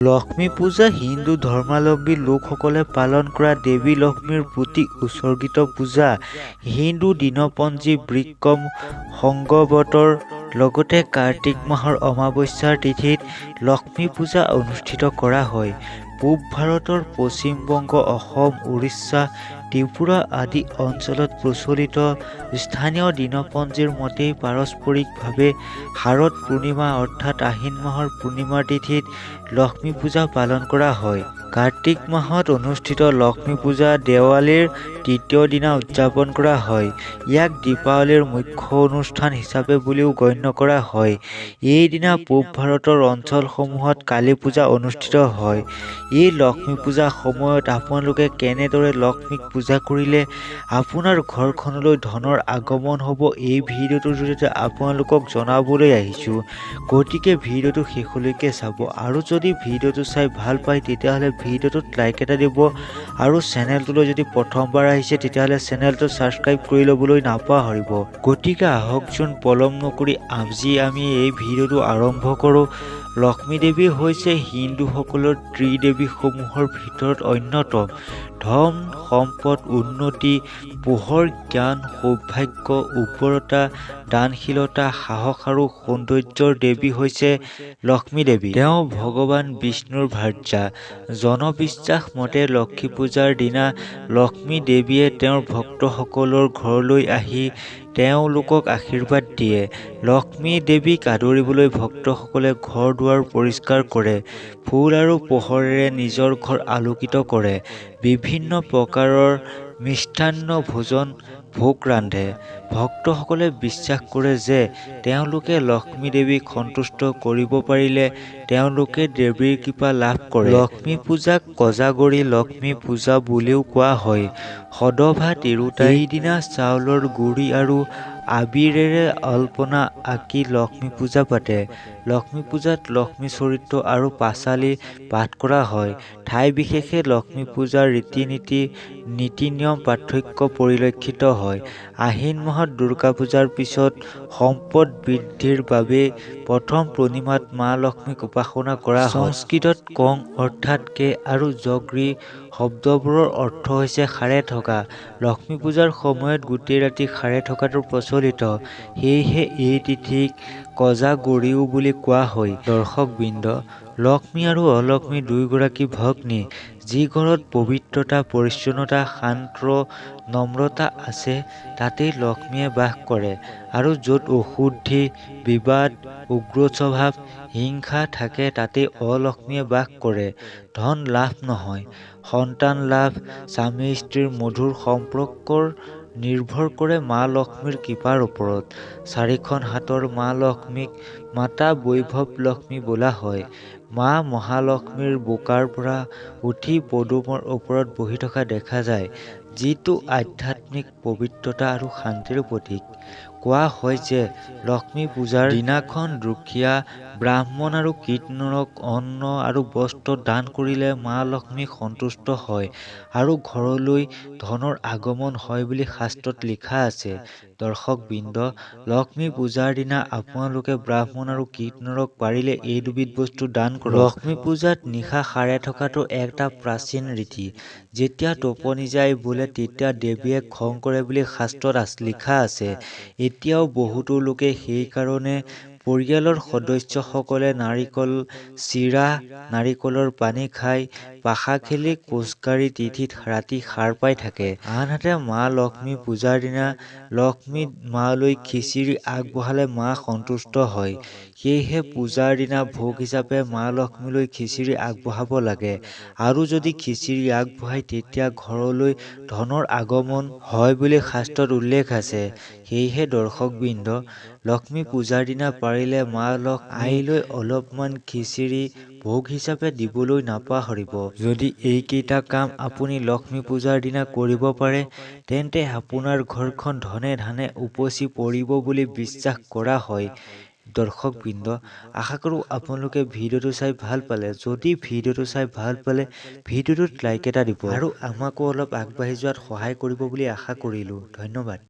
লক্ষ্মী পূজা হিন্দু ধৰ্মাৱলম্বী লোকসকলে পালন কৰা দেৱী লক্ষ্মীৰ প্ৰতি উৎসৰ্গিত পূজা। হিন্দু দিনপঞ্জী বিক্ৰম সংবতৰ লগতে কাৰ্তিক মাহৰ অমাৱস্যাৰ তিথিত লক্ষ্মী পূজা অনুষ্ঠিত কৰা হয়। পূব ভাৰতৰ পশ্চিম বংগ, অসম, উৰিষ্যা, ত্ৰিপুৰা আদি অঞ্চলত প্ৰচলিত স্থানীয় দিনপঞ্জীৰ মতেই পাৰস্পৰিকভাৱে শাৰদ পূৰ্ণিমা অৰ্থাৎ আহিন মাহৰ পূৰ্ণিমা তিথিত লক্ষ্মী পূজা পালন কৰা হয়। কাৰ্তিক মাহত অনুষ্ঠিত লক্ষ্মী পূজা দেৱালীৰ তৃতীয় দিনা উদযাপন কৰা হয়। ইয়াক দীপাৱলীৰ মুখ্য অনুষ্ঠান হিচাপে বুলিও গণ্য কৰা হয়। এইদিনা পূব ভাৰতৰ অঞ্চলসমূহত কালী পূজা অনুষ্ঠিত হয়। এই লক্ষ্মী পূজাৰ সময়ত আপোনালোকে কেনেদৰে লক্ষ্মীক পূজা কৰিলে আপোনাৰ ঘৰখনলৈ ধনৰ আগমন হ'ব, এই ভিডিঅ'টোৰ জৰিয়তে আপোনালোকক জনাবলৈ আহিছোঁ। গতিকে ভিডিঅ'টো শেষলৈকে চাব আৰু যদি ভিডিঅ'টো চাই ভাল পায়, তেতিয়াহ'লে ভিডিঅ'টোত লাইক এটা দিব আৰু চেনেলটোলৈ যদি প্ৰথমবাৰ আহিছে, তেতিয়াহ'লে চেনেলটো ছাবস্ক্ৰাইব কৰি ল'বলৈ নাপাহৰিব। গতিকে আহকচোন, পলম নকৰি আজি আমি এই ভিডিঅ'টো আৰম্ভ কৰোঁ। লক্ষ্মী দেৱী হৈছে হিন্দুসকলৰ ত্ৰিদেৱীসমূহৰ ভিতৰত অন্যতম। ধন, সম্পদ, উন্নতি, পোহৰ, জ্ঞান, সৌভাগ্য, উৰ্বৰতা, দানশীলতা, সাহস আৰু সৌন্দৰ্যৰ দেৱী হৈছে লক্ষ্মী দেৱী। তেওঁ ভগৱান বিষ্ণুৰ ভাৰ্যা। জনবিশ্বাস মতে লক্ষ্মী পূজাৰ দিনা লক্ষ্মী দেৱীয়ে তেওঁৰ ভক্তসকলৰ ঘৰলৈ আহি তেওঁলোকক আশীৰ্বাদ দিয়ে। লক্ষ্মী দেৱীক আদৰিবলৈ ভক্তসকলে ঘৰ-দুৱাৰ পৰিষ্কাৰ কৰে, ফুল আৰু পোহৰেৰে নিজৰ ঘৰ আলোকিত কৰে, বিভিন্ন প্ৰকাৰৰ মিষ্টান্ন ভোজন ভোগ ৰান্ধে। ভক্তসকলে বিশ্বাস কৰে যে তেওঁলোকে লক্ষ্মী দেৱীক সন্তুষ্ট কৰিব পাৰিলে তেওঁলোকে দেৱীৰ কৃপা লাভ কৰে। লক্ষ্মী পূজাক কোজাগৰী লক্ষ্মী পূজা বুলিও কোৱা হয়। সধবা তিৰোতাই এইদিনা চাউলৰ গুড়ি আৰু আবিৰেৰে আল্পনা আঁকি লক্ষ্মী পূজা পাতে। লক্ষ্মী পূজাত লক্ষ্মী চৰিত্ৰ আৰু পাঁচালী পাঠ কৰা হয়। ঠাই বিশেষে লক্ষ্মী পূজাৰ ৰীতি-নীতি, নীতি-নিয়ম পাৰ্থক্য পৰিলক্ষিত হয়। আহিন মাহত দুৰ্গা পূজাৰ পিছত সম্পদ বৃদ্ধিৰ বাবেই প্ৰথম পূৰ্ণিমাত মা লক্ষ্মীক উপাসনা কৰা হয়। সংস্কৃতত কং অৰ্থাৎ কে আৰু জগৰী শব্দবোৰৰ অৰ্থ হৈছে সাৰে থকা। লক্ষ্মী পূজাৰ সময়ত গোটেই ৰাতি সাৰে থকাটো প্ৰচলিত। সেয়েহে এই তিথিক কোজাগৰীও বুলি কোৱা হয়। দৰ্শকবৃন্দ, লক্ষ্মী আৰু অলক্ষ্মী দুয়োগৰাকী ভগ্নী। যি ঘৰত পবিত্ৰতা, পৰিচ্ছন্নতা, শান্ত, নম্ৰতা আছে, তাতেই লক্ষ্মীয়ে বাস কৰে আৰু য'ত অশুদ্ধি, বিবাদ, উগ্ৰ স্বভাৱ, হিংসা থাকে, তাতেই অলক্ষ্মীয়ে বাস কৰে। ধন লাভ নহয়, সন্তান লাভ, স্বামী-স্ত্ৰীৰ মধুৰ সম্পৰ্কৰ নিৰ্ভৰ কৰে মা লক্ষ্মীৰ কৃপাৰ ওপৰত। চাৰিখন হাতৰ মা লক্ষ্মীক মাতা বৈভৱ লক্ষ্মী বোলা হয়। মা মহালক্ষ্মীৰ বোকাৰ পৰা উঠি পদুমৰ ওপৰত বহি থকা দেখা যায়, যিটো আধ্যাত্মিক পবিত্ৰতা আৰু শান্তিৰ প্ৰতীক। কোৱা হয় যে লক্ষ্মী পূজাৰ দিনাখন দুখীয়া ব্ৰাহ্মণ আৰু কীৰ্তনৰক অন্ন আৰু বস্ত্ৰ দান কৰিলে মা লক্ষ্মী সন্তুষ্ট হয় আৰু ঘৰলৈ ধনৰ আগমন হয় বুলি শাস্ত্ৰত লিখা আছে। দৰ্শকবৃন্দ, লক্ষ্মী পূজাৰ দিনা আপোনালোকে ব্ৰাহ্মণ আৰু কীৰ্তনৰক পাৰিলে এই দুবিধ বস্তু দান কৰক। লক্ষ্মী পূজাত নিশা সাৰে থকাটো এটা প্ৰাচীন ৰীতি। যেতিয়া টোপনি যায় বোলে, তেতিয়া দেৱীয়ে খং কৰে বুলি শাস্ত্ৰত লিখা আছে। এতিয়াও বহুতো লোকে সেইকাৰণে পৰিয়ালৰ সদস্যসকলে নাৰিকল, চিৰা, নাৰিকলৰ পানী খাই পাশা খেলি কোজাগৰী তিথিত ৰাতি সাৰ পাই থাকে। আনহাতে মা লক্ষ্মী পূজাৰ দিনা লক্ষ্মী মালৈ খিচিৰি আগবঢ়ালে মা সন্তুষ্ট হয়। সেয়েহে পূজাৰ দিনা ভোগ হিচাপে মা লক্ষ্মীলৈ খিচিৰি আগবঢ়াব লাগে আৰু যদি খিচিৰি আগবঢ়ায়, তেতিয়া ঘৰলৈ ধনৰ আগমন হয় বুলি শাস্ত্ৰত উল্লেখ আছে। সেয়েহে দৰ্শকবৃন্দ, লক্ষ্মী পূজাৰ দিনা পাৰিলে মা লক্ষ্মী আইলৈ অলপমান খিচিৰি ভোগ হিচাপে দিবলৈ নাপাহৰিব। যদি এইকেইটা কাম আপুনি লক্ষ্মী পূজাৰ দিনা কৰিব পাৰে, তেন্তে আপোনাৰ ঘৰখন ধনে ধানে উপচি পৰিব বুলি বিশ্বাস কৰা হয়। দৰ্শকবৃন্দ, আশা কৰোঁ আপোনালোকে ভিডিঅ'টো চাই ভাল পালে। যদি ভিডিঅ'টো চাই ভাল পালে, ভিডিঅ'টোত লাইক এটা দিব আৰু আমাকো অলপ আগবাঢ়ি যোৱাত সহায় কৰিব বুলি আশা কৰিলোঁ। ধন্যবাদ।